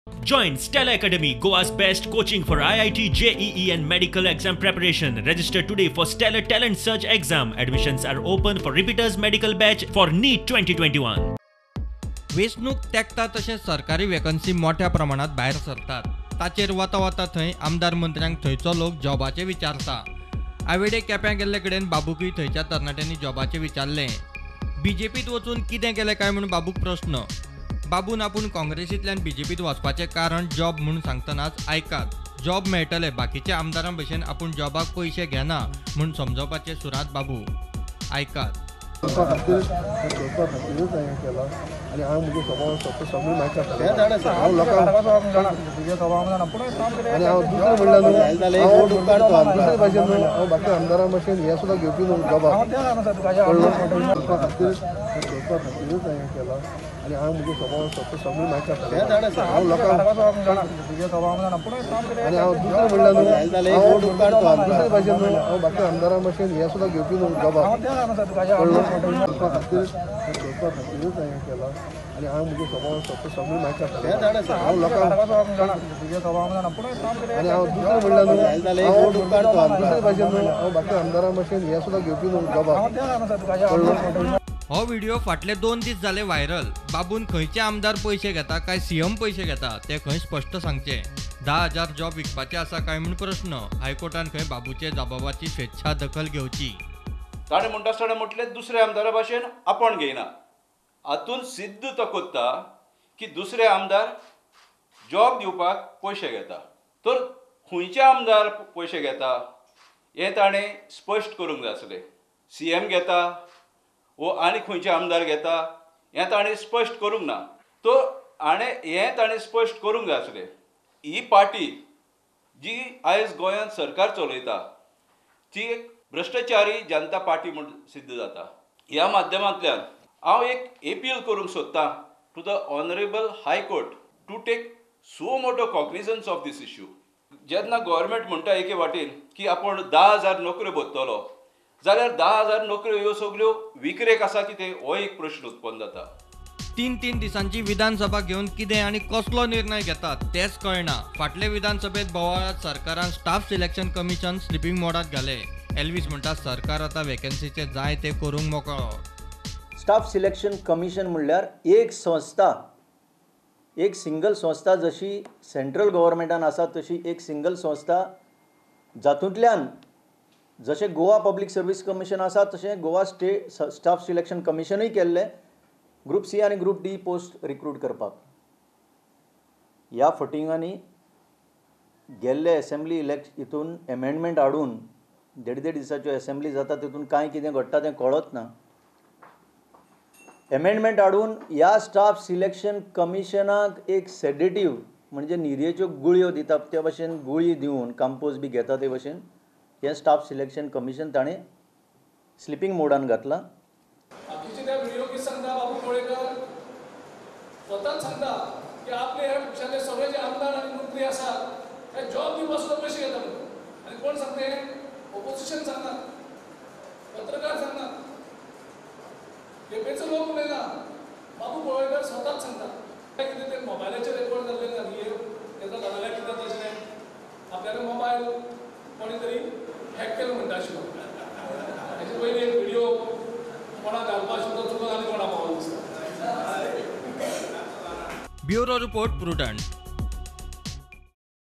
Join Stella Academy, Goa's best coaching for IIT, JEE and medical exam preparation. Register today for Stellar Talent Search exam. Admissions are open for repeaters medical batch for NEET 2021. वेंचणूक तेंकता तशें सरकारी vacancy मोठ्या प्रमाणात भायर सरतात. ताचेर वता वता थंय आमदार मंत्र्यांक थंयचो लोक जॉबाचे विचारता. आवेडे केप्यां गेल्ले कडेन बाबूकय थंयच्या तरणाट्यांनी जॉबाचे विचारलें. बीजेपीत वचून कितें केलें काय म्हूण बाबूक प्रस्न. बाबून आपूण काँग्रेसींतल्यान बीजेपीत वचपाचें कारण जॉब म्हूण सांगतनाच आयकात, जॉब मेळटले, बाकीच्या आमदारां भशेन आपूण जॉबाक पयशे घेना म्हूण समजोवपाचे सुरांत बाबू. आयकात. करपा खातीरूच हांवें केलां आनी हांव म्हजे स्वभाव सगळी म्हाका हांव लोकांक आनी हांव दुसरें म्हणल्यार न्हू दुसरे भाशेन न्हू हांव बाकी आमदारां भशेन हें सुद्दां घेवपी न्हू जॉबाक. करपा खातीर करपा खातीरूच हांवें केलां आनी हांव म्हजे स्वभाव सगळी म्हाका हांव लोकांक आनी हांव दुसरें म्हणल्यार न्हू दुसरे भाशेन न्हू हांव बाकी आमदारां भशेन हें सुद्दां घेवपी न्हू जॉबाक. करपा खातीर करपा खातीरूच हांवें केलां आनी हांव म्हजे स्वभाव सगळी म्हाका हांव लोकांक आनी हांव दुसरें म्हणल्यार न्हू दुसरे भाशेन न्हू हांव बाकी आमदारां भशेन हें सुद्दां घेवपी न्हू जॉबाक. हो व्हिडिओ फाटले 2 दीस जाले व्हायरल. बाबून खंयचे आमदार पयशे घेता काय सीएम पयशे घेता ते खंय स्पश्ट सांगचे. 10,000 जॉब विकपाचे आसा काय म्हूण प्रस्न. हायकोर्टान खंय बाबूचे जबाबाची स्वेच्छा दखल घेवची. ताणें म्हणटा आसतना म्हटलें दुसऱ्या आमदारा भाशेन आपूण घेयना. हातून सिद्ध तो कोत्ता की दुसरे आमदार जॉब दिवपाक पयशे घेता, तर खंयचे आमदार पयशे घेता हें ताणें स्पश्ट करूंक जाय आसलें. सी एम घेता वो आनी खंयचे आमदार घेता हें ताणें स्पश्ट करूंक ना. तो हाणें हें ताणें स्पश्ट करूंक जाय आसलें. ही पार्टी जी आयज गोंयांत सरकार चलयता ती एक भ्रश्टाचारी जनता पार्टी म्हूण सिद्ध जाता. ह्या माध्यमांतल्यान हांव एक एपील करूंक सोदतां to the honourable high court to take suo motu cognizance of this issue. जेन्ना गव्हर्मेंट म्हणटा एके वाटेन की आपूण 10,000 नोकऱ्यो भरतलो जाल्यार 10,000 नोकऱ्यो ह्यो सगळ्यो विकरेक आसा कितें हो एक प्रश्न उत्पन्न जाता. 3-3 दिसांची विधानसभा घेवन कितें आनी कसलो निर्णय घेतात तेंच कळना. फाटले विधानसभेत बोवाळात सरकारान स्टाफ सिलेक्शन कमिशन स्लिपींग मोडात घाले. एल्वीस म्हणटा सरकार आतां वेकन्सीचे जाय ते करूंक मोकळो. स्टाफ सिलेक्शन कमिशन म्हणल्यार एक संस्था, एक सिंगल संस्था जशी सेंट्रल गव्हर्मेंटान आसा तशी एक सिंगल संस्था जातूंतल्यान जशें गोवा पब्लीक सर्वीस कमिशन आसा तशें गोवा स्टेट स्टाफ सिलेक्शन कमिशनूय केल्लें ग्रुप सी आनी ग्रुप डी पोस्ट रिक्रूट करपाक. ह्या फटिंगांनी गेल्ले एसेंब्ली इलेक्शन हितून एमेंडमेंट हाडून 1.5-1.5 दिसाच्यो एसेंब्ली जाता तितून कांय कितें घडटा तें कळत ना. एमेंडमेंट हाडून ह्या स्टाफ सिलेक्शन कमिशनाक एक सेडेटीव म्हणजे न्हिदेच्यो गुळयो दिता ते भशेन गुळी दिवन कंपोज बी घेता ते भशेन हें स्टाफ सिलेक्शन कमिशन ताणें स्लिपींग मोडान घातलां. बाकीचे त्या व्हिडिओ कितें सांगता बाबू पळेकर स्वताच सांगता की आपले ह्या पक्षाचे सगळे जे आमदार आनी मंत्री आसात ते जॉब दिवपा सुद्दां पयशे घेता म्हणून. आनी कोण सांगता? ओपोजिशन सांगना, पत्रकार सांगना, केपेचो लोक उलयना, बाबू पळेकर स्वताच सांगता. कितें ते मोबायलाचेर रेकॉर्ड जाल्ले ना तेका जाल्यार कितें तशें आपल्याला मोबायल कोणी तरी हॅक केलो म्हणटा आशिल्लो. हेचे पयलीं एक व्हिडिओ कोणाक घालपा आशिल्लो चुकून आनी कोणाक पावलो दिसता. Bureau report, Prudent.